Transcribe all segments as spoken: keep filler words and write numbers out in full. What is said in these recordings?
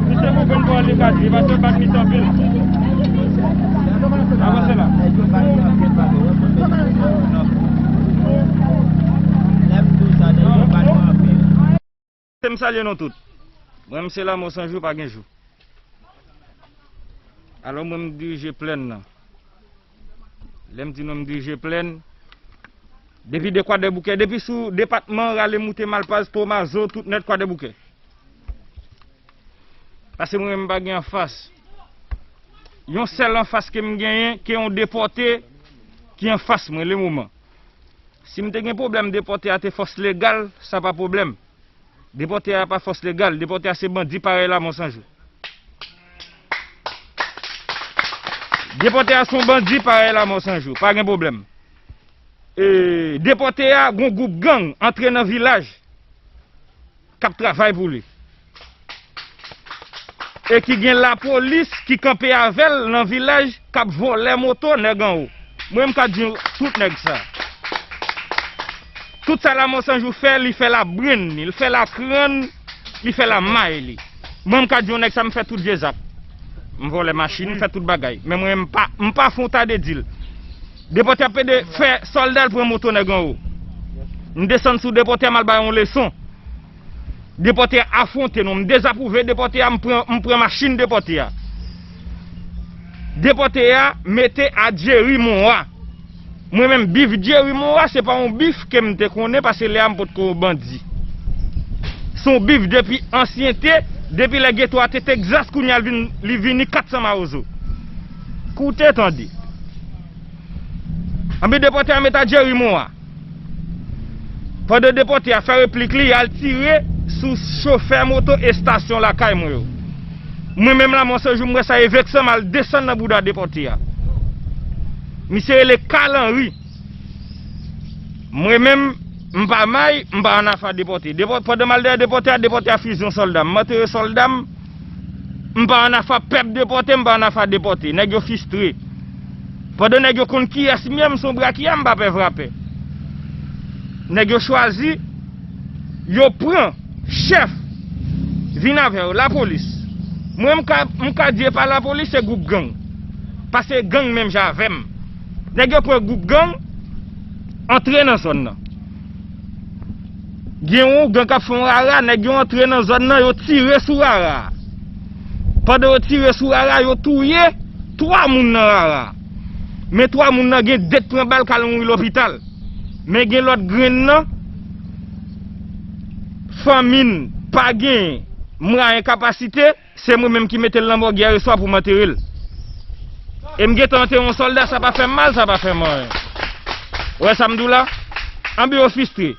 Misye konprann pawòl li ka di, paske bat misye anpil. Avanse la. Se m salye nou tout. Mwen, m se Lanmò San Jou, pa gen jou. Alò, mwen, m dirije plèn nan. Lè m di nou m dirije plèn, depi de Kwadèboukè, depi sou depatman Rale Moute, Malpaz, Tomazo, tout nèt Kwadèboukè. Paske mwen menm m pa gen anfas. Yon sèl anfas ke m genyen, ke yon depòte ki anfas mwen lemoman. Si m te gen pwoblèm, depòte a te fòs legal, sa pa pwoblèm. Depòte a pa fòs legal, depòte a se bandi parèy Lanmò San Jou. Depòte a se yon bandi parèy Lanmò San Jou, pa gen pwoblèm. E, depòte a, gon gwoup gang antre nan vilaj k ap travay pou li. E ki gen lapolis ki kanpe avè l nan vilaj k ap vòlè moto nèg anwo. Mwen, m ka di tout nèg sa. Tout sa Lanmò San Jou fè, li fè labrenn li, li fè lakrann, li fè lamay li. Mwen, m ka di yon nèg sa, m fè tout vye zak. M vòlè machin, m fè tout bagay. Men mwen, m pa, m pa fè yon ta de dil. Depòte a pede fè sòlda l pran moto nèg anwo. M desann sou depòte a, m al ba yon leson. Depòte a afwonte nou. M dezapwouve depòte a, m pran, m pran machin depòte a. Depòte a mete a Jerry Moa. Mwen menm, bif Jerry Moa, se pa yon bif ke m te konnen, paske lè a m potko bandi. Se yon bif depi ansyen te, depi lè geto a te Texas, kounye a l vin, li vini kat san mawozo. Koute tande. Anben, depòte a met a Jerry Moa. Pandan depòte a fè replik li, al tire sou chofè moto estasyon lakay mwen yo. Mwen menm Lanmò San Jou, m wè sa, e vèk san m al desann nan bouda depòte a. Misye rele Carl Henry. Mwen menm, m pa may, m pa ann afa depòte. Depò-, pandan m al dèyè depòte a, depòte a fize yon sòlda m. M antere sòlda m, m pa ann afa pèp depòte, m pa ann afa depòte. Nèg yo fistre. Pandan nèg yo konn kiyès m ye, m se yon brakya, m pa pè vrapè. Nèg yo chwazi, yo pran chèf, vin avè yo, lapolis. Mwen, m ka, m ka di e pa lapolis, se gwoup gang. Paske gang menm jan avè m. Nèg yo pran gwoup gang, antre nan zòn nan. Gen yon gang k ap fè yon rara, nèg yo antre nan zòn nan, yo tire sou rara a. Pandan yo tire sou rara a, yo touye twa moun nan rara a. Men twa moun nan gen de k pran bal k al mouri lopital. Men gen lòt grenn nan, fanmi n pa gen mwayen, kapasite, se mwen menm ki mete l nan mòg yè swa pou m antere l. E m gentan antere yon sòlda, sa pa fè m mal, sa pa fè m anyen. Ou wè sa m di w la? Anben yo fistre.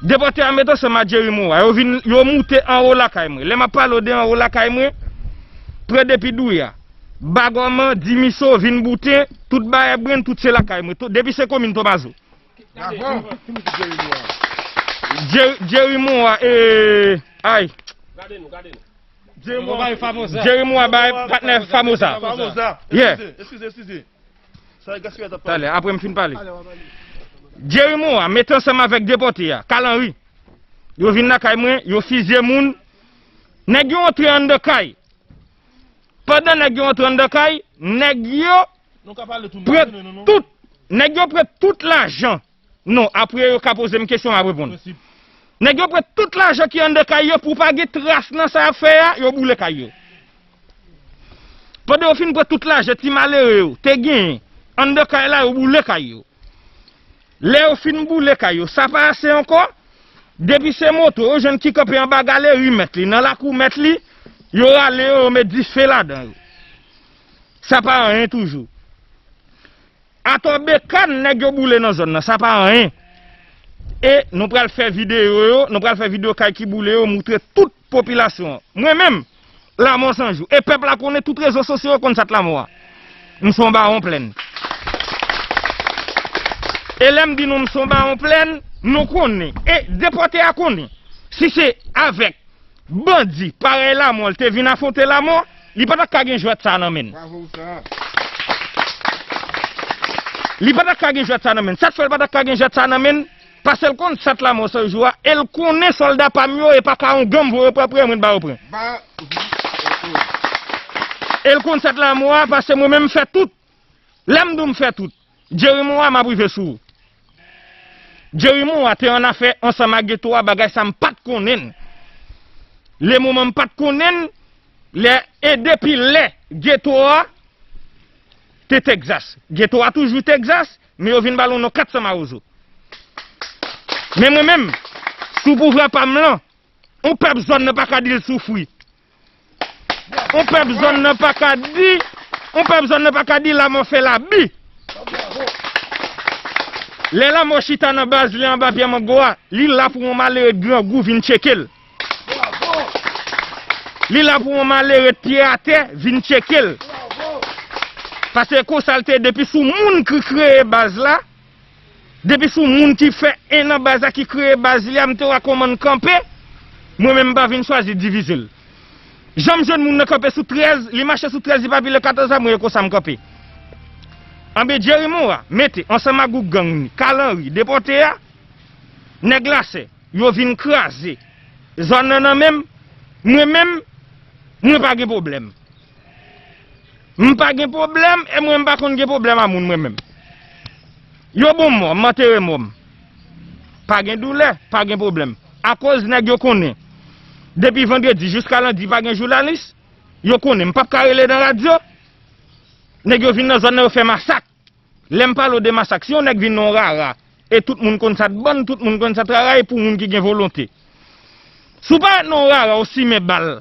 Depòte a met ansanm a Jerry Moa. Yo vin, yo moute anwo lakay mwen. Lè m ap pale w de anwo lakay mwen, pran depi Douya, Bagòman, Dimiso, vin Bouten, tout Bayè Brenn, tout se lakay mwen. Tout, depi se komin Tomazo. Bravo. Jerry, Jerry Moa, e, ay. Gade nou, gade nou. Jerry Moa bay Famoza. Jerry Moa bay patnè Famoza. Famoza. Yeah. Eskize, eskize, eskize. Sa e gaspiyaj ap pale. Talè, apre m fin pale. Jerry Moa met ansanm avèk depòte a, Carl Henry. Yo vin lakay mwen, yo fizye moun. Nèg yo antre anndan kay. Pandan nèg yo antre anndan kay, nèg yo pran tout, nèg yo pran tout lajan. Non, apre yo ka poze m kesyon, m ap reponn. Nèg yo pran tout lajan ki anndan kay yo, pou pa gen tras nan sa y ap fè a, yo boule kay yo. Pandan yo fin pran tout lajan ti malere yo te genyen anndan kay la, yo boule kay yo. Lè yo fin boule kay yo, sa pa ase ankò. Depi se moto yo jwenn ki kanpe anba galeri mèt li, nan lakou mèt li, yo rale yo, yo met dife ladan yo. Sa pa anyen toujou. Atò Bekann, nèg yo boule nan zòn nan, sa pa anyen. E nou pral fè videyo yo, nou pral fè videyo kay ki boule yo, moutre tout popilasyon an. Mwen menm, Lanmò San Jou. E pèp la konnen, tout rezo sosyo yo konn sa k Lanmò a. M se yon bawon Plèn. E lè m di nou m se yon bawon Plèn, nou konnen. E depòte a konnen. Si se avèk bandi parèy Lanmò l te vin afwonte Lanmò, li pa t ap ka gen jwèt sa nan men l. Li pa t ap ka gen jwèt sa nan men l. Sa k fè l pa t ap ka gen jwèt sa nan men l? Paske l konn sa k Lanmò San Jou a, e l konnen sòlda pa m yo, e pa ka yon gang voye pran prè mwen ba yo pran. E l konn sa k Lanmò a, paske mwen menm m fè tout. Lè m di w m fè tout, Jerry Morin, m ap rive sou ou. Jerry Morin te annafè ansanm ak geto a, bagay sa m pa t konnen l. Le moman m pa t konnen l, lè, e depi lè geto a te Texas. Geto a toujou Texas, men yo vin ba l yon non kat san mawozo. Men mwen menm, sou pouvwa pa m lan, yon pèp zòn nan pa ka di l soufri. Yon pèp zòn nan pa ka di, yon pèp zòn nan pa ka di Lanmò fè l abi. Lè Lanmò chita nan baz li anba pye mango a, li la pou yon malere grangou vin tcheke l. Li la pou yon malere pye atè vin tcheke l. Paske konsa l te ye, depi sou moun ki kreye baz la, depi sou moun ki fè en nan baz la, ki kreye baz li a, m te wè kòman l kanpe, mwen menm m pa vin chwazi divize l. Jan m jwenn moun nan kanpe sou trèz, li mache sou trèz, li pa pile katòz la, mwen e konsa m kanpe. Anben Jerry Morin mete, ansanm ak gwoup gang li, Kalanri, depòte a, nèg Lasè, yo vin kraze zòn nan nan men m, mwen menm, mwen pa gen pwoblèm. M pa gen pwoblèm, e mwen m pa konn gen pwoblèm a moun mwen menm. Yo bon mò, m antere mò m. Pa gen doulè, pa gen pwoblèm. Akoz nèg yo konnen, depi vandredi jiska lendi pa gen jounalis, yo konnen m p ap ka rele nan radyo. Nèg yo vin nan zòn nan, yo fè masak. Lè m pale w de masak, si yon nèg vin nan yon rara, e tout moun konn sa t bann, tout moun konn sa t rara, e pou moun ki gen volonte. Si w parèt nan yon rara, ou simen bal.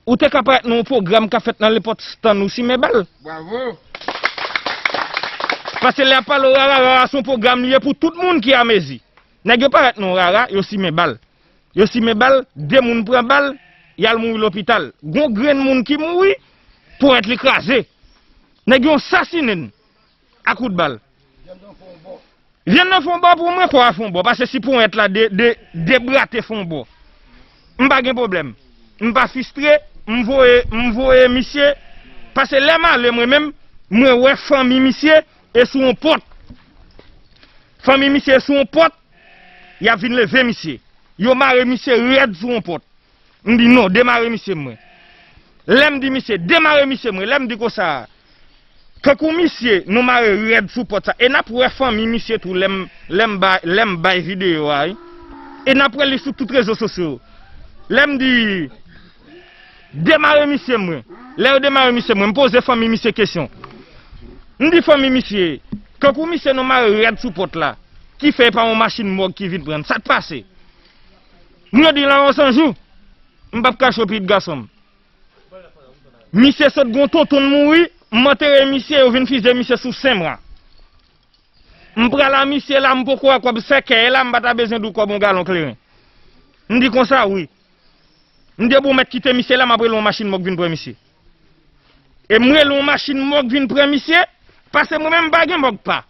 Ou te ka parèt nan yon pwogram k ap fèt nan nenpòt stand, ou simen bal. Bravo! Paske lè y ap pale w rara, rara se yon pwogram li ye pou tout moun ki amezi. Nèg yo parèt nan yon rara, yo simen bal. Yo simen bal, de moun pran bal, y al mouri lopital. Gon grenn moun ki mouri, ponyèt li kraze. Nèg yo sasinen n a kout bal. Vyann nan fè yon bò pou mwen, kò a fè yon bò. Paske si ponyèt la de, de, debrate fè yon bò, m pa gen pwoblèm. M pa fistre, m voye, m voye misye. Paske lè m ale mwen menm, mwen wè fanmi misye e sou yon pòt. Fanmi misye e sou yon pòt, y ap vin leve misye. Yo mare misye rèd sou yon pòt. M di, "Non, demare misye mwen." Lè m di misye, "Demare misye mwen," lè m di konsa, kankou misye, nou mare rèd sou pòt sa. E n ap wè fanmi misye tou lè m, lè m bay, lè m bay videyo a, wi. E n ap wè li sou tout rezo sosyo. Lè m di, "Demare misye mwen." Lè yo demare misye mwen, m poze fanmi misye kesyon. M di fanmi misye, "Kankou misye nou mare rèd sou pòt la, ki fè e pa yon machin mòg ki vin pran l? Sa k pase?" Mwen di, "Lanmò San Jou, m p ap kache w, pitit gason m." Misye sot gon tonton mouri, m antere misye, yo vin fize misye sou Senmwa. M pral a misye la, m poko wè kòb sèkèy la, m pa ta bezwen di w kòb yon galon kleren. M di konsa, wi. M di, "Bon, w mèt kite misye la, m ap rele yon machin mòg vin pran misye." E m rele yon machin mòg vin pran misye, paske mwen menm m pa gen mòg pa.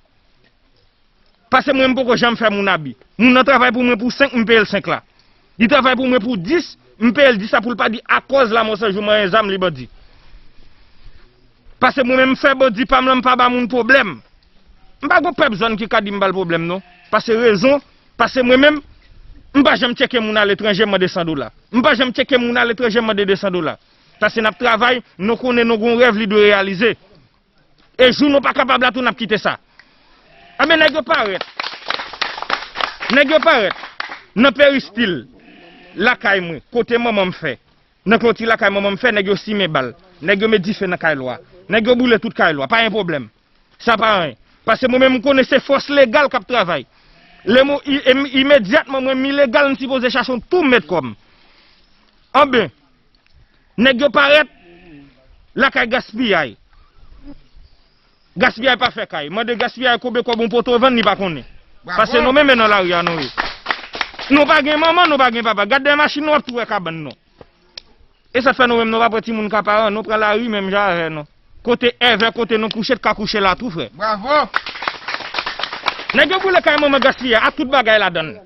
Paske mwen, m poko janm fè moun abi. Moun nan travay pou mwen pou senk, m peye l senk la. Li travay pou mwen pou dis, m peye l dis la pou l pa di akòz Lanmò San Jou manyen zam li bandi. Paske mwen menm m fè bandi pa m lan, m pa ba moun pwoblèm. M pa gon pèp zòn ki ka di m ba l pwoblèm non. Paske rezon, paske mwen menm, m pa janm tcheke moun aletranje mande san dola. M pa janm tcheke moun aletranje mande de san dola. Paske n ap travay, nou konnen nou gon rèv li dwe reyalize. E jou nou pa kapab la tou, n ap kite sa. Anben, nèg yo parèt. Nèg yo parèt nan peristil lakay mwen, kote manman m fè. Nan kloti lakay manman m fè, nèg yo simen bal. Nèg yo met dife nan kay lwa. Nèg yo boule tout kay lwa. Pa gen pwoblèm. Sa pa anyen. Paske mwen menm m konnen se fòs legal k ap travay. Lè mwen, i- im- imedyatman mwen menm ilegal, m sipoze chache yon tou m met kò m. Anben, nèg yo parèt lakay Gaspiyay. Gaspiyay pa fè kay. Mande Gaspiyay konbyen kòb yon poto vann, li pa konnen. Paske nou menm nan lari a nou ye. Nou pa gen manman, nou pa gen papa. Gad dèyè machin nou, w ap tou wè kabann nou. E sa fè nou menm nou pa pran timoun ka paran, nou pran lari menm jan avè nou. Kote èvè, kote nou kouche, t ka kouche la tou, frè. Bravo! Nèg yo boule kay manman Gaspiyay ak tout bagay ladan l.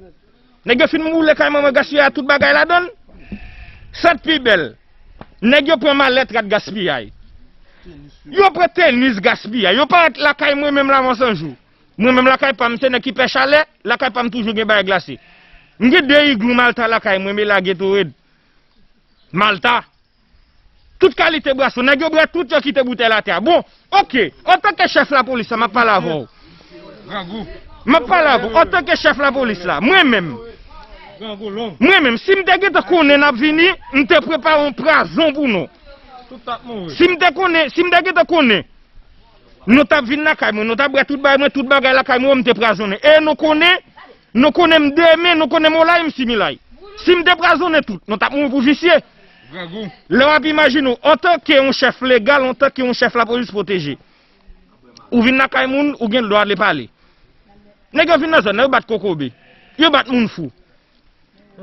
Nèg yo fin boule kay manman Gaspiyay ak tout bagay ladan l. Sa t pi bèl. Nèg yo pran malèt rat Gaspiyay. Yo pran tenis Gaspiyay. Yo parèt lakay mwen menm Lamò San Jou. Mwen menm lakay pa m se nèg ki pè chalè, lakay pa m toujou gen bagay glase. M gen de iglou Malta lakay mwen, me lage tou red. Malta. Tout kalite bwason. Nèg yo bwè tout, yo kite boutèy atè a. Bon, oke. Antanke chèf lapolis la, m ap pale avè w. M ap pale avè w. Antanke chèf lapolis la, mwen menm. Mwen menm, si m te gentan konnen n ap vini, m te prepare yon pwazon pou nou. Si m te konnen, si m te gentan konnen, nou t ap vin lakay mwen, nou t ap bwè tout bagay mwen, tout bagay lakay mwen, m te pwazonnen. E nou konnen, nou konnen m demen, nou konnen m olay, m similay. Si m te pwazonnen tout, nou t ap mouri pou visye. Lè w ap imajine w, antanke yon chèf legal, antanke yon chèf lapolis pwoteje, ou vin lakay moun, ou gen dwa ale pale. Nèg yo vin nan zòn nan, yo bat kokobe. Yo bat moun fou.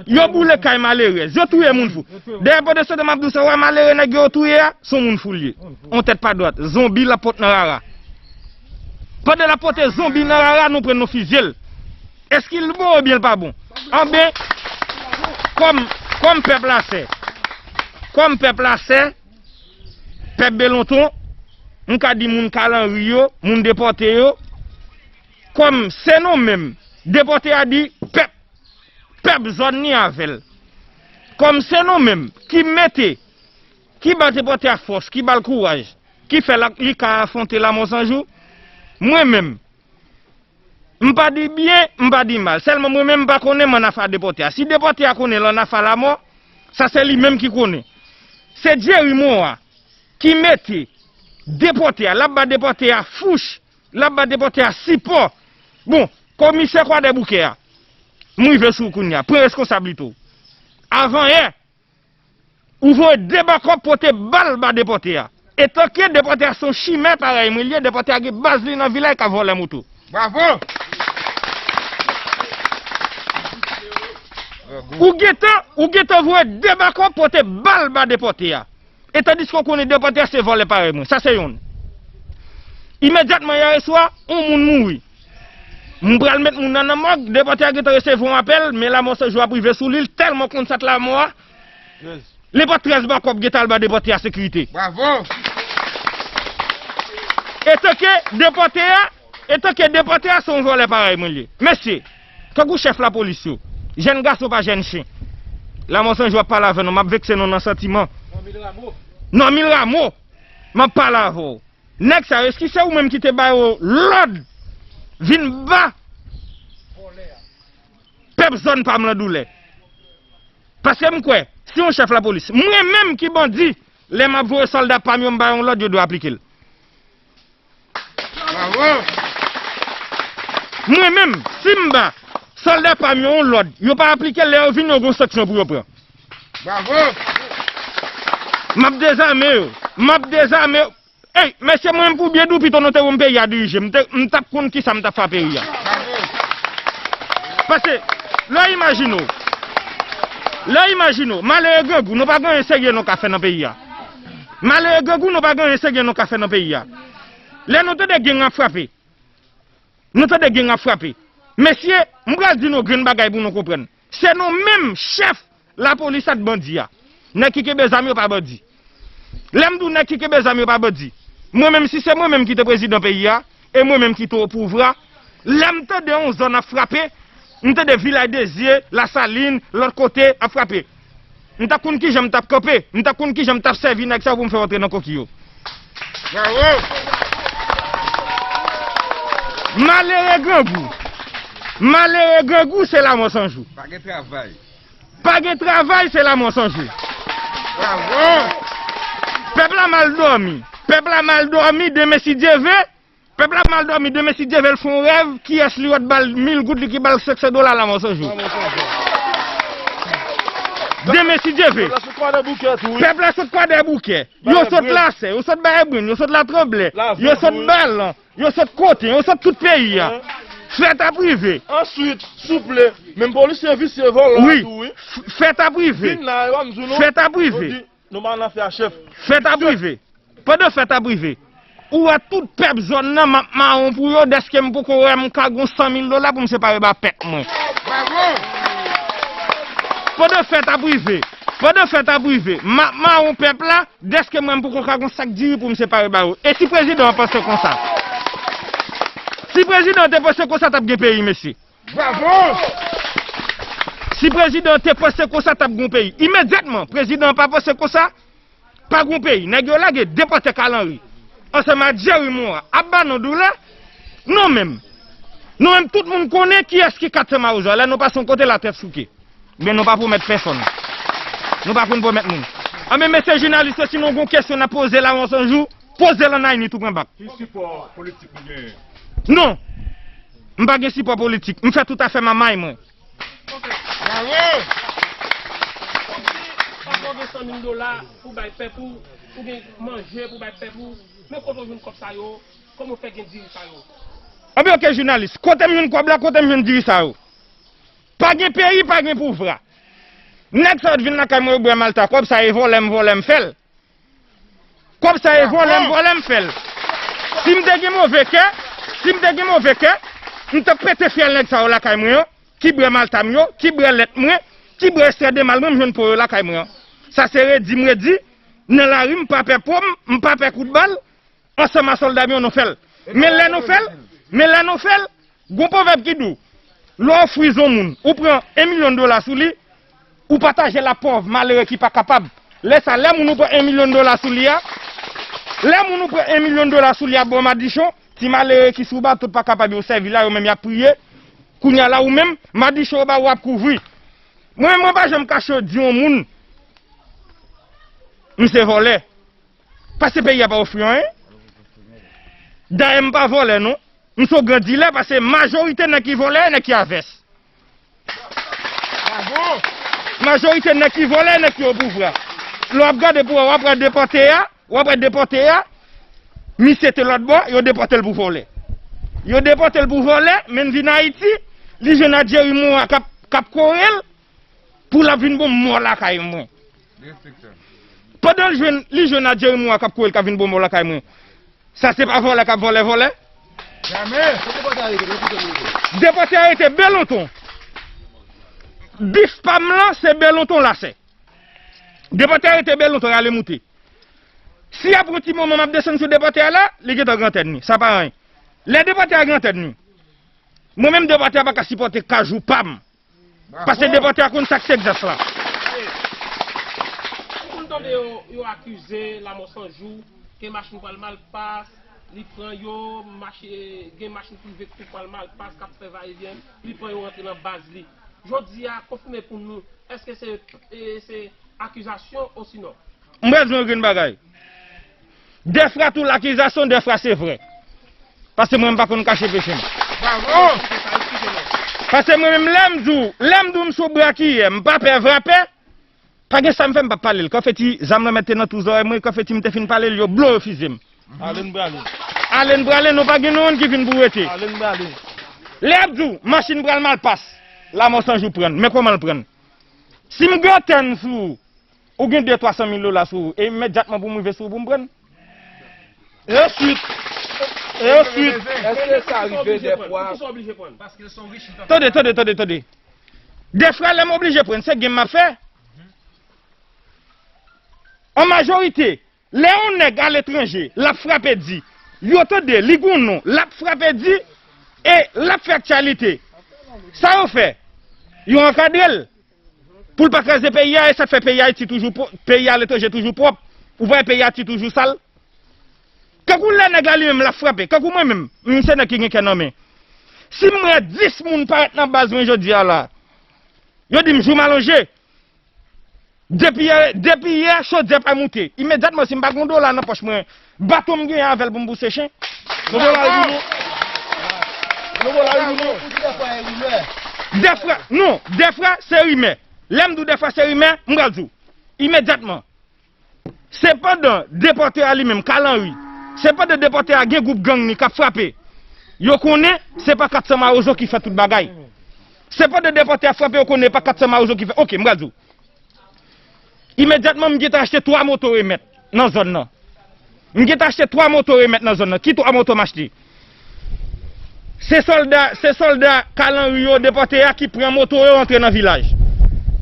Yo boule kay malerèz. Yo touye moun fou. Dèyè pandan se tan m ap di w sa, w wè malere nèg yo touye a, se yon moun fou l ye. On tèt pa dwat. Zonbi l ap pot nan rara. Pandan l ap pote zonbi nan rara, nou pran nou fizye l. Èske l bon oubyen l pa bon? Anben, kòm, kòm pèp la sè, kòm pèp la sè, pèp Belonton, m ka di moun Kalanri yo, moun depòte yo, kòm se nou menm, depòte a di pèp, pèp zòn ni avè l. Kòm se nou menm ki mete, ki ba depòte a fòs, ki ba l kouraj, ki fè l, li ka afwonte Lamò San Jou, mwen menm, m pa di byen, m pa di mal. Sèlman mwen menm m pa konnen m ann afa depòte a. Si depòte a konnen l ann afa Lamò, sa se li menm ki konnen. Se Jerry Morin ki mete depòte a, l ap ba depòte a fouch, l ap ba depòte a sipò. Bon, komisè Kwadèboukè a, m rive sou ou kounye a. Pran reskonsablite w. Avan yè, ou voye de bakòp pote bal ba depòte a. Etanke depòte a se yon chimè parèy mwen l ye, depòte a gen baz li nan vilaj k ap vòlè moto. Bravo! Ou gentan, ou gentan voye de bakòp pote bal ba depòte a. E tandiske w konnen depòte a se vòlè parèy mwen. Sa se yonn. Imedyatman yè swa, yon moun mouri. M pral met moun nan nan mòg, depòte a gentan resevwa yon apèl, men Lamò San Jou ap rive sou li, l tèlman konn sa t Lamò a. Li pa trèz bakòp gentan al ba depòte a sekirite. Bravo! Etanke depòte a, etanke depòte a se yon vòlè parèy mwen l ye. Mesye, tankou chèf lapolis yo, jèn gason pa jèn chen. Lamò San Jou ap pale avè nou, m ap vekse nou nan santiman. Normil Rameau, m ap pale avè w. Nèg sa yo, èske se ou menm ki te ba yo lòd vin ba pèp zòn pa m lan doulè? Paske m kwè, si yon chèf lapolis, mwen menm ki bandi, lè m ap voye sòlda pa m yo, m ba yon lòd, yo dwe aplike l. Bravo! Mwen menm, si m ba sòlda pa m yo yon lòd, yo pa aplike l, lè yo vini, yo gen yon sanksyon pou yo pran. Bravo! M ap dezame yo. M ap dezame yo. Ey, mesye, mwen menm pou byen di w, pito nou te ban m peyi a dirije. M te, m t ap konn kisa m t ap fè a peyi a. Paske, lè w imajine w, lè w imajine w, malere grangou, nou pa gen anyen serye nou ka fè nan peyi a. Malere grangou, nou pa gen anyen serye nou ka fè nan peyi a. Lè nou tande gang ap frape, nou tande gang ap frape. Mesye, m pral di nou grenn bagay pou nou konprann. Se nou menm chèf lapolis ak bandi a. Nèg ki kenbe zam yo pa bandi. Lè m di w nèg ki kenbe zam yo pa bandi, mwen menm, si se mwen menm ki te prezidan peyi a, e mwen menm ki te opouvwa, lè m tande yon zòn ap frape, m tande Vilaj de Zye, Lasalin, lòt kote ap frape, m t ap konn kijan m t ap kanpe, m t ap konn kijan m t ap sèvi nèg sa yo pou m fè yo antre nan koki yo. Bravo! Malere grangou. Malere grangou se Lamò San Jou. Pa gen travay. Pa gen travay, se Lamò San Jou. Bravo! Pèp la mal dòmi. Pèp la mal dòmi, demen si Dye vle, Pèp la mal dòmi, demen si Dye ve l fè yon rèv, kiyès li wè t ba l mil goud, li ki ba l senk san dola Lanmò San Jou. Demen si Dye ve. Pèp la sot kwa dè boukè tou, wi. Pèp la sot kwa dè boukè. Yo sot Lasè, yo sot Bay Ebrenn, yo sot Latranblè, yo sot Balan, yo sot Koten, yo sot tout peyi a. Fèt ap rive. Answit, souple, menm polisye visye vòlò a tou, wi. Fèt ap rive. Vin la, yo pa m di w non. Fèt ap rive. Nou pa nan afè a chèf. Fèt ap rive. Pandan fèt ap rive, ou wè tout pèp zòn nan, m ap mawon pou yo, dèske m poko wè m ka gon san mil dola pou m separe ba pèp mwen. Pandan fèt ap rive, pandan fèt ap rive, m ap mawon pèp la, dèske m wè m poko ka gon sak diri pou m separe ba yo. E si prezidan an panse konsa? Si prezidan an te panse konsa, t ap gen peyi, mesye. Bravo! Si prezidan an te panse konsa, t ap gon peyi. Imedyatman, prezidan an pa panse konsa, pa gon peyi. Nèg yo lage depòte Kalanri ansanm ak Jerry Morin ap ba nou doulè. Nou menm, nou menm, tout moun konnen kiyès ki kat san mawozo a. Lè nou pase yon kote, latèt souke. Men nou pa pwomèt pèsonn. Nou pa konn pwomèt moun. Anben, mesye jounalis yo, si nou gon kesyon n ap poze Lanmò San Jou, poze l ann Ayni tou pwen bak. Ki sipò politik ou genyen? Non. M pa gen sipò politik. M fè tout afè m a may mwen. Bravo! Paske w gen san mil dola pou bay pèp ou, ou gen manje pou bay pèp ou, men kote w jwenn kòb sa yo, kòman w fè gen diri sa yo? Anben, oke, jounalis, kote m jwenn kòb la, kote m jwenn diri sa yo? Pa gen peyi, pa gen pouvwa. Nèg sa yo t vin lakay mwen, yo bwè malta, kòb sa e vòlè m vòlè m fè l. Kòb sa e vòlè m vòlè m fè l. Si m te gen move kè, si m te gen move kè, m t ap pete fyèl nèg sa yo lakay mwen an, ki bwè malta m yo, ki bwè lèt mwen, ki bwè ekstrè de mal mwen, m jwenn po yo lakay mwen an. Sa se redi m redi, nan lari m pa pè po m, m pa pè kout bal, ansanm a sòlda m yo nou fè l. Men lè nou fè l, men lè nou fè l, gon pwovèb ki di w, lè w fwize yon moun, ou pran en milyon dola sou li, ou pataje l ak pòv, malere ki pa kapab. Lè sa, lè moun ou pran en milyon dola sou li a, lè moun ou pran en milyon dola sou li a ba w madichon, ti malere ki sou bato pa kapab yo sèvi la, yo menm y ap priye. Kounye a la ou menm, madichon yo ba w ap kouvri. Mwen menm mwen pa janm kache di yon moun, m se vòlè. Paske peyi a pa ofri anyen. Dayè m pa vòlè non. M se yon gran dilè paske majorite nèg ki vòlè, nèg ki a vès. Majorite nèg ki vòlè, nèg ki o pouvwa. Lè w ap gade pou wè, w ap wè depòte a, w ap wè depòte a, misye te lòt bò, yo depòte l pou vòlè. Yo depòte l pou vòlè, men l vin Ayiti, li jwenn ak Jerry Morin k ap, k ap kore l, pou l ap vin bon mò lakay mwen. Pandan l jwenn, li jwenn ak Jerry Morin k ap kore l k ap vin bon mò lakay mwen. Sa se pa vòlè k ap vòlè vòlè? Jamè! Depòte a rete Belonton. Bif pa m lan se Belonton Lasè. Depòte a rete Belonton, y ale moute. Si apre yon ti moman m ap desann sou depòte a la, li gentan gen antèn li. Sa pa anyen. Lè depòte a gen antèn li, mwen menm depòte a pa ka sipòte kajou pa m. Paske depòte a konn sa k se egzas la. Ou konn tande yo, yo akize Lanmò San Jou ke machin pral mal pas, li pran yo, machi-, gen machin prive ki tou pral mal pas, k ap fè vayevyen, li pran yo rantre nan baz li. Jodi a, konfime pou nou, èske se, e, se akizasyon osinon? M pral di w yon grenn bagay. Dèfwa tou lakizasyon, dèfwa se vrè. Paske mwen m pa konn kache peche m. Bravo! Paske mwen menm lè m di w, lè m di w m sou brakiyè, m pa pè vrapè, pa gen sa m fè m p ap pale l. Konfeti, zam nan mèt te nan twou zòrèy mwen, konfeti m te fin pale l, yo blow refize m. Ale n prale. Ale n prale, nou pa gen nou youn ki vin pou rete. Ale n prale. Lè y ap di w, machin pral mal pas, Lanmò San Jou pran l. Men kòman l pran l? Si m gen antèn sou ou, ou gen de twa san mil dola sou ou, e imedyatman pou m rive sou ou pou m pran l? E answit, e answit. Èske sa rive dèfwa? Tande, tande, tande, tande. Dèfwa lè m oblije pran l, se game m ap fè. An majorite, lè yon nèg aletranje, l ap frape di, yo tande, li gon non, l ap frape di, e l ap fè aktyalite. Sa yo fè? Yo ankadre l. Pou l pa kraze peyi a, e sa k fè peyi Ayiti toujou pwòp, peyi aletranje toujou pwòp. Ou pa wè peyi Ayiti toujou sal? Kankou lè nèg la li menm l ap frape, kankou mwen menm, m se nèg ki gen kè nan men. Si m wè dis moun parèt nan baz mwen jodi a la, yo di m jou m alonje. Depi yè, depi yè, chodyè pa moute. Imedyatman, si m pa gen yon dola nan pòch mwen, baton m genyen avè l pou m bouse chen. Yon dola rive nou. Yon dola rive nou. Dèfwa, non, dèfwa, se rimè. Lè m di w dèfwa, se rimè, m pral di w. Imedyatman. Se pandan depòte a li menm, Carl Henry, se pandan depòte a gen gwoup gang ni k ap frape. Yo konnen se pa kat san Mawozo ki fè tout bagay. Se pandan depòte a frape, yo konnen pa kat san Mawozo ki fè. Oke, m pral di w. Imedyatman, m gentan achte twa moto remèt nan zòn nan. M gentan achte twa moto remèt nan zòn nan. Ki twa moto m achte? Se sòlda, se sòlda Carl Henry yo depòte a ki pran moto yo antre nan vilaj.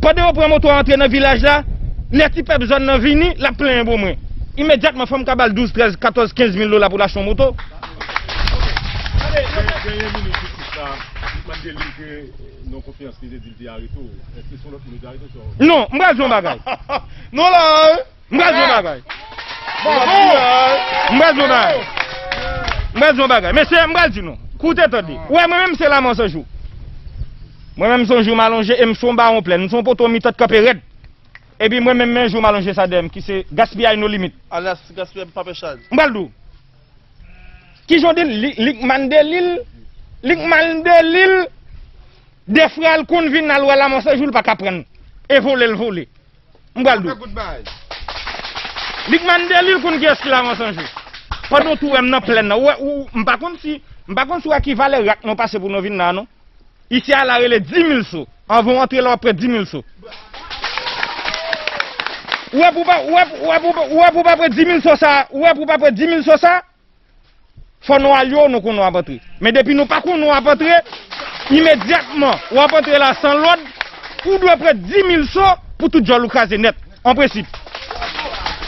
Pandan yo pran moto a antre nan vilaj la, lè ti pèp zòn nan vini, l ap plenyen bon mwen. Imedyatman, fò m ka ba l douz, trèz, katòz, kenz mil dola pou l achte yon moto. Dènye minit, jistis la, Mandelil ke non konfyans li te di l te arete w. Èske se yon lòt moun yo te arete w? Non, m pral di yon bagay. Non la, hein? M pral di yon bagay. M pral di yon bagay. M pral di yon bagay. Mesye, m pral di nou. Koute tande. Ou wè, mwen menm se Lamò San Jou. Mwen menm se yon jou m alonje e m se yon bawon plèn. M se yon poto mitan k kanpe rèd. Epi mwen menm men jou m alonje sa dèyè m ki se Gaspiyay No Limit. Alyas Gaspiyay Papè Chad. M pral di w. Kijan w di l? Li, li k Mandelil. Li k Mandelil. Dèfwa l konn vin al wè Lamò San Jou, l pa ka pran. E vole l vole. M pral di w. Lik Mandelil konn kiyès ki Lamò San Jou. Pandan w tou wè m nan plèn nan. Ou wè, ou, m pa konn si, m pa konn si w wè ki valè rak nou pase pou nou vin la, non. Isi a la rele dis mil so. Anvan w antre la, w ap pran dis mil so. Ou wè pou pa, ou wè, ou wè pou, ou wè pou pa pran dis mil so sa, ou wè pou pa pran dis mil so sa, Fò nou al yo, nou konnen w ap antre. Men depi nou pa konnen w ap antre, imedyatman, w ap antre la san lòd, ou dwe pran dis mil so pou tout djòl ou kraze nèt, an prensip.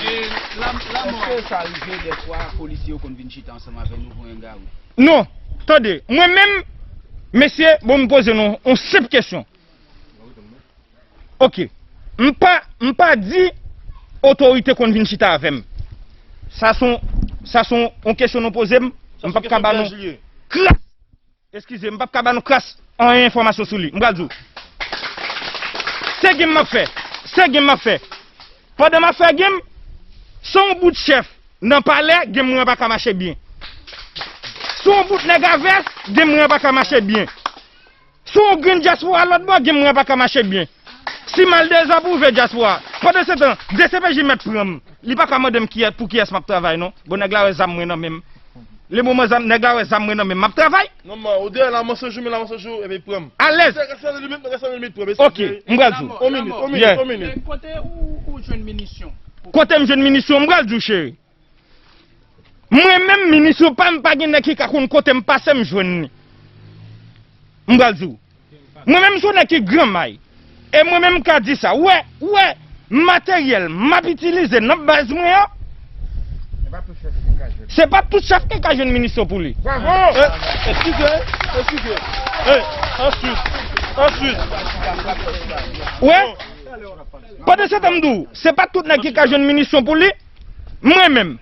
E, la, la, èske sa rive dèfwa polisye yo konn vin chita ansanm avè nou pou yon garou? Non, tande, mwen menm, mesye, bon, m poze nou yon senp kesyon. Ok. M pa, m pa di otorite konn vin chita avè m. Sa se yon, sa se yon, yon kesyon nou poze m, m p ap ka ba nou kras. Eskize, m p ap ka ba nou kras anyen enfòmasyon sou li. M pral di w. Se game m ap fè. Se game m ap fè. Pandan m ap fè game, se yon bout chèf nan palè, game mwen pa ka mache byen. Se yon bout nèg a vès, game mwen pa ka mache byen. Si w grenn dyaspora lòt bò, game mwen pa ka mache byen. Si m al dezapwouve dyaspora. Pandan se tan, D C P J mèt pran m. Li pa ka mande m kiyès, pou kiyès m ap travay, non. Bon, nèg la wè zam mwen nan men m. Le moman zam, nèg la wè zam mwen nan men m, m ap travay. Non, man, ou deyò la, mwen se jou, men la, mwen se jou, epi pran m. Alèz. Reste, reste limit, reste limit, pran m. Ok, m pral di w. On minit, on minit, on minit. Kote ou, ou jwenn minisyon? Kote m jwenn minisyon, m pral di w, cheri. Mwen menm, minisyon pa m, pa gen nèg ki ka konn kote m pase m jwenn li. M pral di w. Mwen menm, se yon nèg ki gran may. E mwen menm, m ka di sa. Ou wè, ou wè, materyèl m ap itilize nan baz mwen an, se pa tout chèf ki ka jwenn minisyon pou li. Bravo! Eh, eskize, eskize. Eh, answit, answit. Ou wè? Pandan se tan, m di w, se pa tout nèg ki ka jwenn minisyon pou li. Mwen menm,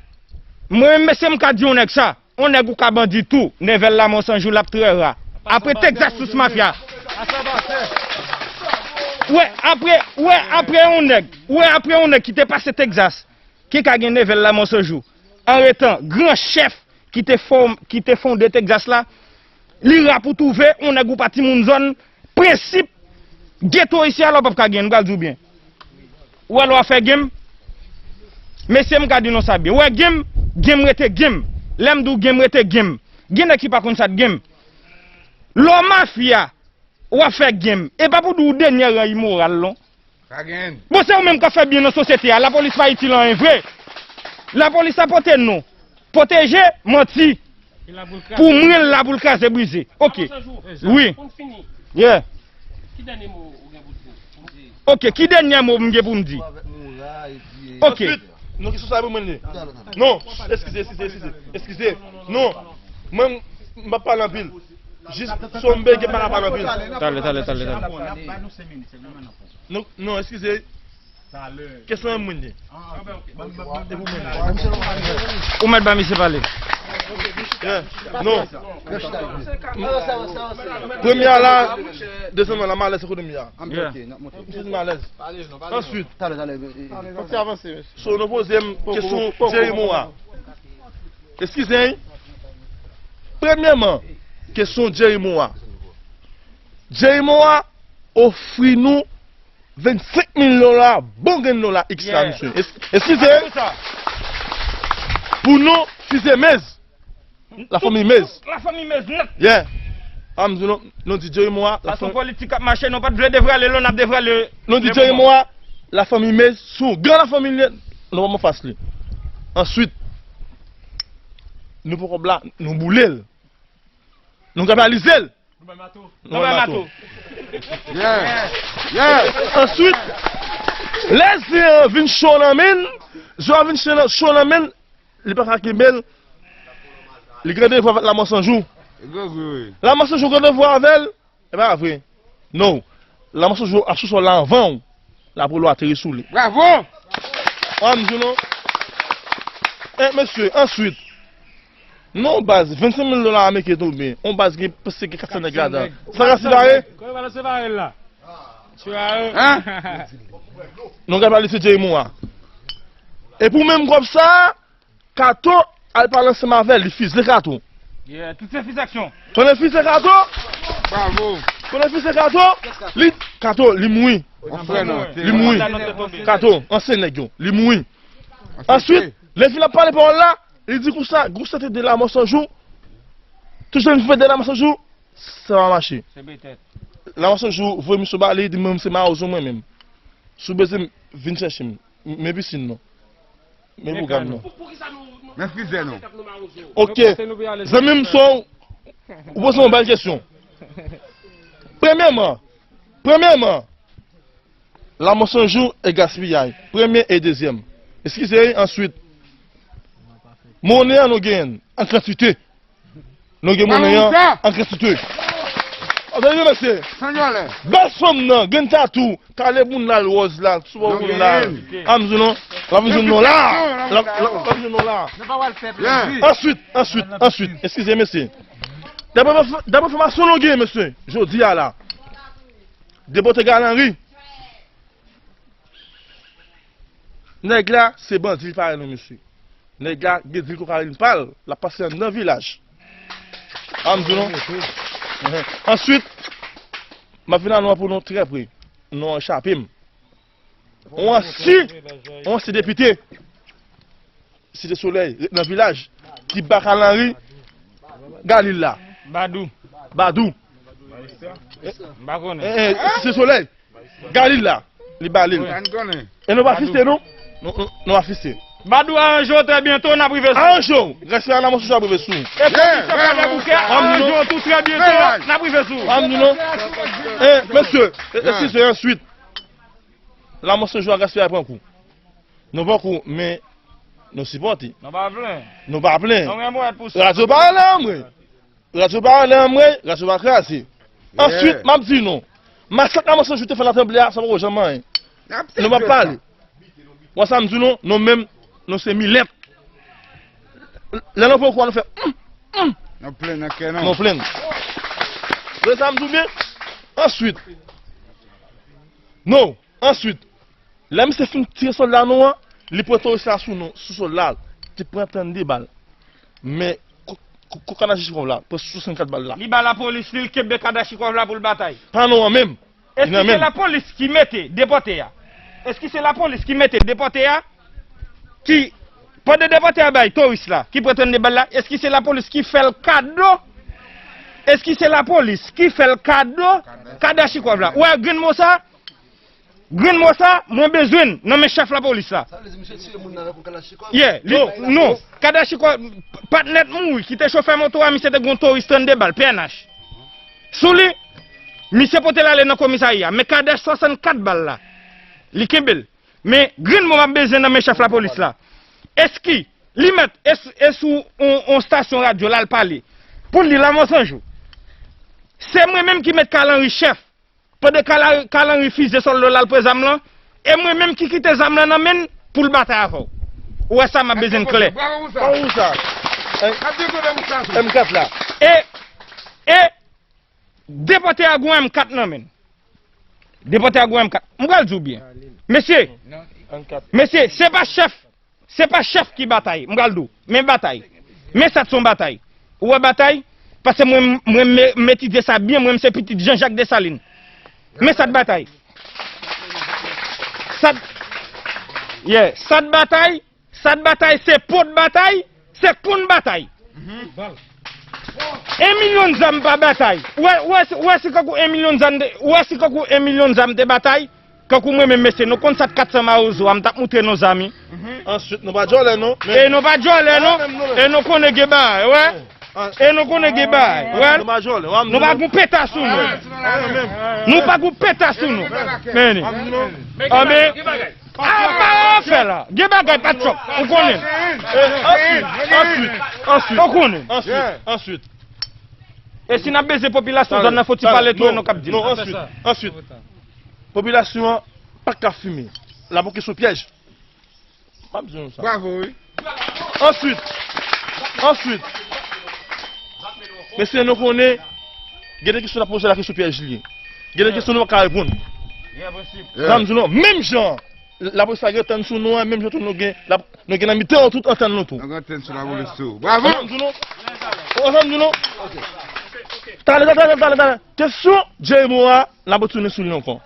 Mwen menm, mesye, m ka di yon nèg sa. Yon nèg ou ka bandi tou. Nèvèl la, mwen san jou, l ap trè ra. Apre Texas, sous mafya. Wè, apre, wè, apre yon nèg. Wè, apre yon nèg ki te pase Texas. Ki ka gen nèvèl la, mwen san jou. An retan, gran chèf ki te fòm, ki te fonde Texas la. Li ra pou twouve yon nèg ou pa timoun zòn, prensip, geto isi a la w p ap ka gen, m pral di w byen. Ou wè lè w ap fè game, mesye m ka di nou sa byen. Ou wè game, game rete game. Lè m di w game rete game. Gen nèg ki pa konn sa k game. Lè w mafya, w ap fè game. E pa pou di w dènye ran imoral, non. Bon, se ou menm k ap fè byen nan sosyete a. Lapolis pa itil anyen vre. Lapolis la pote non, pwoteje, manti. Pou mwen, l la pou l kraze, brize. Ok. Wi. Yeah. Ok, ki dènye mo m gen pou m di? Ok. Non, kesyon sa pou mwen li. Non, eskize, eskize, eskize. Eskize. Non. Mwen, m p ap pale anpil. Jis, si w bege, m pa ka pale anpil. Talè, talè, talè, talè. Non, non, eskize. Kesyon an mwen li. Ou mèt ba misye pale. Yeah. Non. Premye a la, dezyèm nan la, malèz ekonomi a. M sezi malèz. Answit, so nou poze m kesyon Jerry Moore a. Eskize, wi. Premyèman, kesyon Jerry Moore a. Jerry Moore a ofri nou vennsenk mil dola, bon grenn dola, X la, misye. Es- Eskize, wi. Pou nou fize Mez. Lafanmi Mez. Lafanmi Mez nèt. Yeah. A, m di nou, nou di Jerry Moore a, lafanmi politik ap mache, nou pa t vle devrale, nou n ap devrale. Nou di Jerry Moore a, lafanmi Mez, sou gran lafanmi li, nou pa anfas li. Answit, nou pran kòb la, nou boule l. Nou grapalize l. Nou bay mato. Yeah. Yeah. Answit, lè zen an vin cho nan men l, zen an vin cho nan men l, li pa ka kenbe l, li gen randevou avèk Lanmò San Jou. Lanmò San Jou gen randevou avè l, e pa vre. Non. Lanmò San Jou ap sou sòl la anvan w. Lapolo ateri sou li. Bravo! An m di nou. E, mesye, answit, nan yon baz vennsenk mil dola ameriken tonbe, yon baz gen prèske kat san nèg ladan. Sa ka separe? Kòman yo separe l la? Hein? Nou ka pale se Jerry Moore a. E pou menm kòb sa, Kato al pale ansanm avè l, li fize Kato. Yeah, tout se fize aksyon. Pandan fize Kato, bravo. Pandan fize Kato, li, Kato, li mouri. Li mouri. Kato, ansyen nèg yo, li mouri. Answit, lè l fin ap pale pawòl la, li di konsa, gwo sante de Lanmò San Jou, tout jan li fè de Lanmò San Jou, sa pa mache. Lanmò San Jou voye misyon ba li, li di mwen se mawozo mwen menm. Si w bezwen m, vin chèche m. Men pisin nou. Men bouga nou. Men fize nou. Ok. Zanmi m, so, ou poze yon bèl kesyon. Premyèman, premyèman, Lanmò San Jou e gaspiyay. Premye e dezyèm. Eskize, answit, monnen an nou genyen l an kantite. Nou gen monnen an an kantite. Tande mesye. Bèl fanm nan, grenn tatou, kale moun la, l wòz la, sou bò moun la. A m di nou, l ap vin jwenn nou la. L ap vin jwenn nou la. Answit, answit, answit, eskize mesye. Daprè, daprè enfòmasyon nou gen, mesye, jodi a la, depote Galanri, nèg la se bandi li pale non, mesye. Nèg la gen dil kokayin pa l, l ap pase anndan vilaj. A m di nou. Answit, m ap vin a non an pou nou trè pre. Non an chape m. On ansyen, on ansyen depite Site Solèy, ret nan vilaj, ki ba Kalanri Galil la. Badou. Badou. M pa konnen. Eh, eh, Site Solèy. Galil la, li ba li l. E nou pa fise nou? Nou, nou, nou pa fise. Badou, aranje w trè byento, n ap rive sou ou. Aranje w. Respè a Lanmò San Jou ap rive sou ou. E komisè Pòdèboukè, aranje w tou trè byento, n ap rive sou ou. Ann di nou. Eh, mesye, eskize, answit, Lanmò San Jou a gaspiye pran kou. Nou pran kou, men nou sipòte. Nou pa plen. Nou pa plen. Nou gen mouwèt pou sa. Radyo pa anlè anmwe. Radyo pa anlè anmwe, radyo pa kraze. Answit, m ap di nou, masak Lanmò San Jou te fè nan Tanblè a, sa poko janm anyen. Nou p ap pale. Wè sa m di nou, nou menm, nou se milèt. Lè nou pran kou a, nou fè, mm, mm. Nou plen nan kè nou. Nou plen. Wè sa m di w byen? Answit, nou, answit, lè misye fin tire sòlda nou an, li pran toris la sou nou, sou sòlda l, te pran trannde bal. Men ko-, ko-, ko Kadachikòv la pran swasannkat bal la. Li ba lapolis li, l kenbe Kadachikòv la pou l batay. Pa nou an menm. Èske se lapolis ki mete depòte a? Èske se lapolis ki mete depòte a? Ki, pandan depòte a bay toris la, ki pran trannde bal la, èske se lapolis ki fè l kado? Èske se lapolis ki fè l kado Kadachikòv la? Ou wè grenn mo sa? Grenn mo sa, mwen bezwen l nan men chèf lapolis la. Sa vle di misye tiye moun nan avèk yon kalachnikòv? Yeah, li, non, kalachnikòv, patnè t mouri, ki te chofè moto a, misye te gen yon toris trannde bal, P N H. Sou li, misye pote l ale nan komisarya, men kadach swasannkat bal la, li kenbe l. Men grenn mo m ap bezwen nan men chèf lapolis la. Èske li mèt, e s-, e sou on, on stasyon radyo l al pale? Pou l di Lanmò San Jou, se mwen menm ki met Kalanri chèf. Pandan Kala-, Kalanri fize sòlda l al pran zam lan, e mwen menm ki kite zam lan nan men l pou l batay avè w. Ou wè sa, m ap bezwen l klè. Bravo pou sa. Bravo pou sa. M kat la. E, e, depòte a gon M kat nan men l. Depòte a gon M kat. M pral di w byen. Mesye, mesye, se pa chèf, se pa chèf ki batay. M pral di w. Men batay. Men sa t se yon batay. Ou wè batay? Paske mwen, mwen, m etidye sa byen, mwen, m se pitit Jean Jacques Dessalines. Men sa t batay. Sa t, yeah, sa t batay, sa t batay, se po t batay, se koun batay. En milyon zam pa batay. Ou wè, ou wè, ou wè si kankou en milyon zam te, ou wè si kankou en milyon zam te batay, kankou mwen menm mesye, nou konn sa t kat san mawozo a, m t ap moutre nou zam. Answit, nou pa djòlè non. E nou pa djòlè non. E nou konnen gen bagay, wè. E nou konnen gen bagay, wè. Nou pa djòlè, nou pa gon peta sou nou. Nou pa gon peta sou nou. Men, anben, a pa fè la. Gen bagay pa t chòk, ou konnen. Answit, answit, answit. Ou konnen. Answit, answit. E si n ap beze popilasyon zòn nan, fò ti pale tou, e nou k ap di l. Non, answit, answit. Popilasyon an pa ka fimen. L ap oke sou pyèj. M ap di nou sa. Bravo, wi. Answit, answit. Mesye, nou konnen, gen de kesyon n ap poze la ki sou pyèj li ye. Gen de kesyon nou pa ka reponn. Sa m di nou, menm jan, lapolis la gen antenn sou nou an, menm jan tou nou gen, la, nou gen nan mitan yo tout antenn nou tou. Nou gen antenn sou lapolis tou. Bravo! Sa m di nou. Sa m di nou. Talè, talè, talè, talè. Kesyon Jerry Morin, n ap retounen sou li ankò.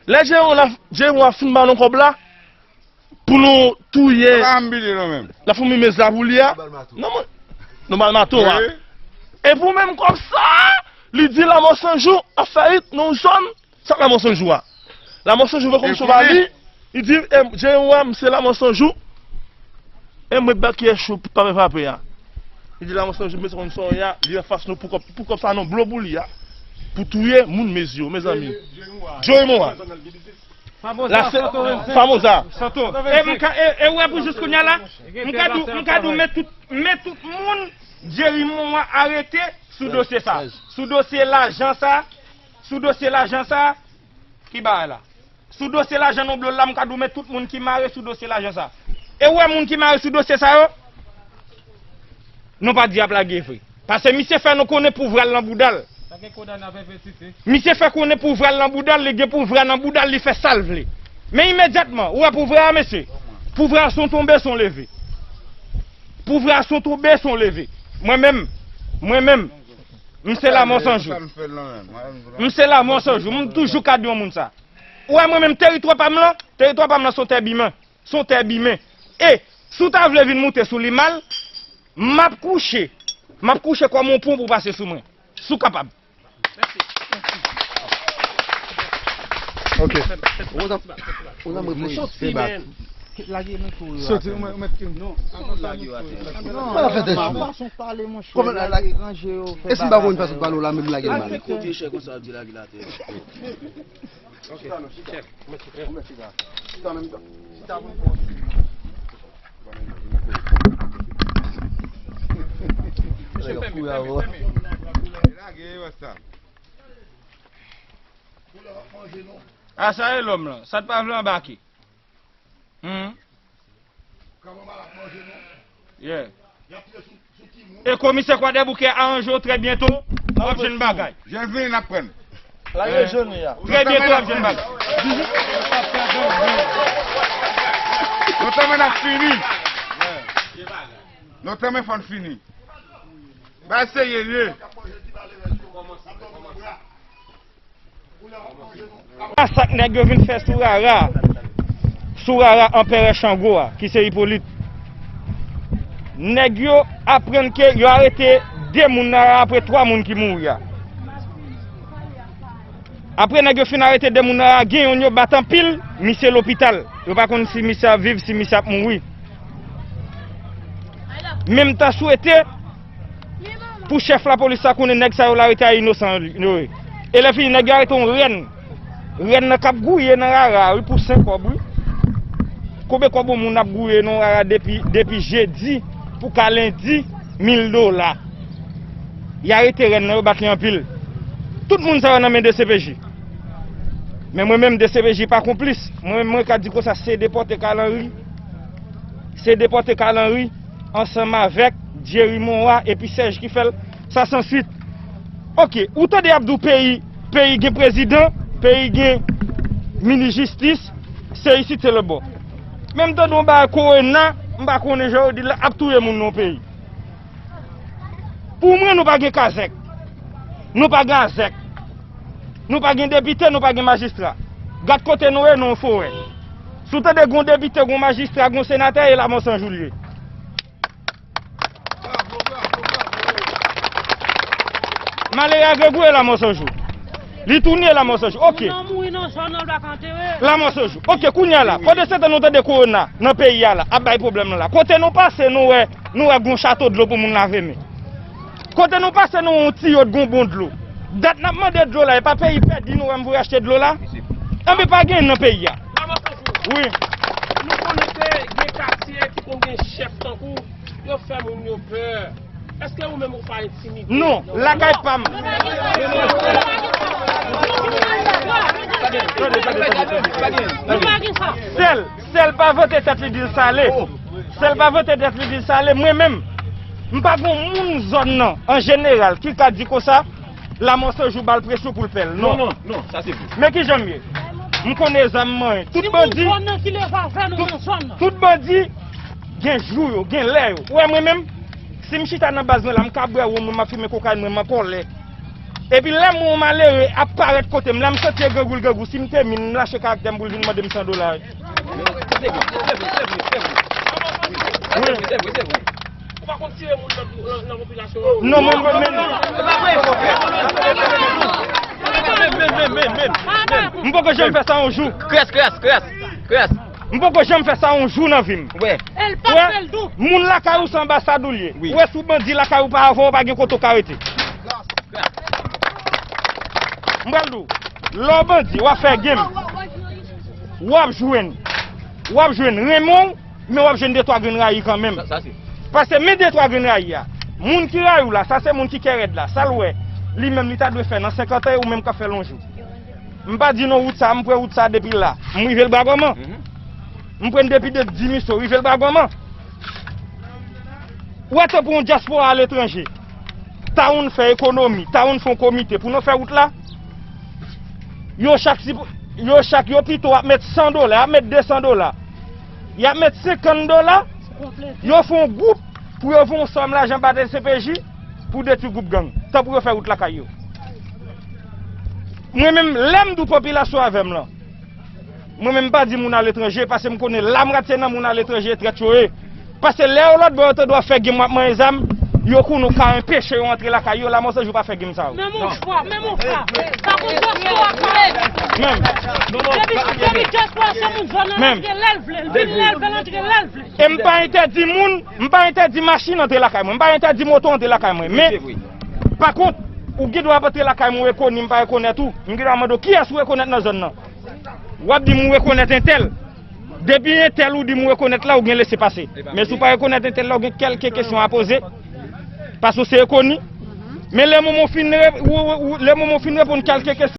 Lè Jerry Morin, Jerry Morin fin ba nou kòb la, pou nou touye Lafoumi Meza pou li a. Non, mwen, nou ba l mato a. Epi menm kòb sa, li di Lanmò San Jou ap fè it nan yon zòn, sa Lanmò San Jou a. Lanmò San Jou voye kòb sa ba li, li di, e, Jerry Morin, m se Lanmò San Jou. E mwen bèk yè cho pa fè frape a. Li di Lanmò San Jou, mete kòb sa a, li anfas nou pou kòb, pou kòb sa non blo pou li a. Pou touye moun Mezi yo, mezanmi. Jerry Morin. Famoza, la se Santo Rense. Famoza. Santo. E m ka, e, e ou wè pou jis kounye a la, m ka di w, m ka di w, men tout, men tout moun Jerry Morin arete sou dosye sa. Sou dosye lajan sa, sou dosye lajan sa, ki bagay la? Sou dosye lajan non blo la, m ka di w, men tout moun ki mare sou dosye lajan sa. E ou wè moun ki mare sou dosye sa yo? Nou pa di y ap lage vre. Paske misye fè nou konnen pouvwa l nan bouda l. Misye fè konnen pouvwa l nan bouda l, li gen pouvwa nan bouda l, li fè sa l vle. Men imedyatman, ou wè pouvwa a, mesye? Pouvwa a se yon tonbe, se yon leve. Pouvwa a se yon tonbe, se yon leve. Mwen menm, mwen menm, m se Lanmò San Jou. M se Lanmò San Jou. M toujou ka di yon moun sa. Ou wè mwen menm, teritwa pa m lan, teritwa pa m lan se yon tè bimen. Se yon tè bimen. E, si w ta vle vin moute sou li mal, m ap kouche. M ap kouche kòm yon pon pou w pase sou mwen. Si w kapab. Ok. Ou konn sa m reponn? Se bat. Soti, ou mèt, ou mèt krim. Non, avan sa nou sou. Mwen ap fè tèt chou. Fason pale, monchè. Kòman lage, ranje yo, fè bagay sa yo. E si m pa konn fason pale w la, men m lage l mal. Kote chè konsa ap di lage l atè. Ok. Chèf, mèt chita. Ou mèt chita. Chita menm jan. Chita pou nou pran. Mesye, fèmen, fèmen, fèmen. Lage yo sa. A sa e lòm lan, sa t pa vle anbake. Hum. Yeah. E komisè Kwadèboukè aranje w trè byento, w ap jwenn bagay. Jan vini n ap pran. Trè byento w ap jwenn bagay. Nou tanmen n ap fini. Nou tanmen fò n fini. Bay serye l ye. Masak nèg yo vin fè sou Rara, sou Rara Anperè Chango a, ki se Ipolit. Nèg yo aprann ke yo arete de moun nan Rara apre twa moun ki mouri a. Apre nèg yo fin arete de moun nan Rara, gen youn yo bat anpil, misye lopital. Yo pa konn si misye ap viv, si misye ap mouri. Men m ta swete pou chèf lapolis la konnen nèg sa yo l arete a inosan yo ye. E lè fini, nèg yo arete yon rèn. Rèn nan k ap gouye nan Rara wi pou senk kòb wi. Konbyen kòb yon moun ap gouye nan Rara depi, depi jedi pou ka lendi, mil dola. Y arete rèn nan, yo bat li anpil. Tout moun sa yo nan men D C P J. Men mwen menm, D C P J pa konplis. Mwen menm, mwen ka di konsa, se depòte Carl Henry. Se depòte Carl Henry ansanm avèk Jerry Monroy epi Serge ki fè l, sa sanswit. Oke, ou tande y ap di w peyi, peyi gen prezidan, peyi gen minis jistis, se isit se lòtbò. Men m tande yon bagay kowona, m pa konnen jan yo di l la, ap touye moun nan yon peyi. Pou mwen, nou pa gen kazèk. Nou pa gen azèk. Nou pa gen depite, nou pa gen majistra. Gad kote nou ye, nan yon forè. Si w tande gen yon depite, gen yon majistra, gen yon senatè, e Lamò San Jou l ye. Malere a Gregou e Lamò San Jou. Li tounen Lamò San Jou. Oke. Moun nan mouri nan zòn nan, l pa ka antere. Lamò San Jou. Oke, kounye a la. Pandan se tan nou tande kowona nan peyi a la, ap bay pwoblèm nan la. Kote nou pase, nou wè, nou wè gon chato dlo pou moun lave men. Kote nou pase, nou wè yon tiyo k gon bon dlo. Dat n ap mande dlo la, e pa peyi pèdi nou wè m voye achte dlo la? Anben pa gen nan peyi a. Lamò San Jou. Wi. Nou konnen ke gen katye ki konn gen chèf tankou, yo fè moun yo pè. Èske ou menm ou pa entimide? Non, lakay pa m. Sèl, sèl pa vante tèt li di l sale. Sèl pa vante tèt li di l sale. Mwen menm, m pa gon moun zòn nan, an jeneral, ki ka di konsa, Lamò San Jou ba l presyon pou l pè l. Non, non, non, sa se vre. Men kijan m ye? M konnen zam mwen. Tout bandi, tout, tout bandi gen jou yo, gen lè yo. Ou wè mwen menm, si m chita nan baz mwen la, m ka bwè wonm mwen, m ap fimen kokayin mwen, m an kòlè. Epi lè mwen yon malere ap parèt kote m, lè m santi e grangou l grangou, si m te min, m lache karaktè m pou l vin mande m san dola. Wi. Ou pa konn tire moun nan, nan, nan popilasyon an? Non, mwen, mwen, men, men, men, men, men, men. M poko janm fè sa yon jou. Krès, krès, krès, krès. M poko janm fè sa yon jou nan vi m. Wè. Wè, moun lakay ou se anbasad ou l ye. Wi. Wè, si w bandi lakay ou pa avè w, pa gen kote w ka rete. M pral di w, lè w bandi, w ap fè game. W ap jwenn. W ap jwenn renmen w, men w ap jwenn de twa grenn rayi kanmenm. Sa, sa se. Paske men de twa grenn rayi a. Moun ki rayi w la, sa se moun ki kè rèd la. Sa l wè, li menm li ta dwe fè nan senkant an, e ou menm k ap fè l yon jou. M pa di non wout sa, m pran wout sa depi la. M rive Lebwa Gòman. Mhm. M pran depi de Dimiso, rive Lebwa Gòman. Ou wè tankou yon dyaspora aletranje. Tawonn fè ekonomi, Tawonn fè yon komite pou nou fè wout la. Yo chak, yo chak, yo pito ap met san dola, y ap met de san dola. Y ap met senkant dola. Yo fè yon gwoup pou yo voye yon sòm lajan ba D C P J pou detwi gwoup gang. Tan pou yo fè wout lakay yo. Mwen menm, lè m di w popilasyon avè m lan, mwen menm m pa di moun aletranje, paske m konnen lamwatye nan moun aletranje trèt yo ye. Paske lè yo lòtbò yo tande w ap fè game, w ap manyen zam, yo konnen w ka anpeche yo antre lakay yo, Lamò San Jou pa fè game sa yo. Menm yon fwa, menm yon fwa. Pa konn dyaspora pa. Menm. Depi, depi dyaspora se moun zòn nan, l antre lè l vle, l vin lè l vle, l antre lè l vle. E m pa entèdi moun, m pa entèdi machin antre lakay mwen, m pa entèdi moto antre lakay mwen. Men, pa kont, ou gen dwa ap antre lakay mwen, ou rekoni m, pa rekonèt ou. M gen dwa mande w kiyès ou rekonèt nan zòn nan. W ap di m ou rekonèt entèl. Depi entèl ou di m ou rekonèt la, ou gen lese pase. Men si w pa rekonèt entèl la, ou gen kèlke kesyon a poze. Paske w se rekoni. Men lè moman w fin re-, ou, ou, ou, lè moman w fin reponn kèlke kesyon,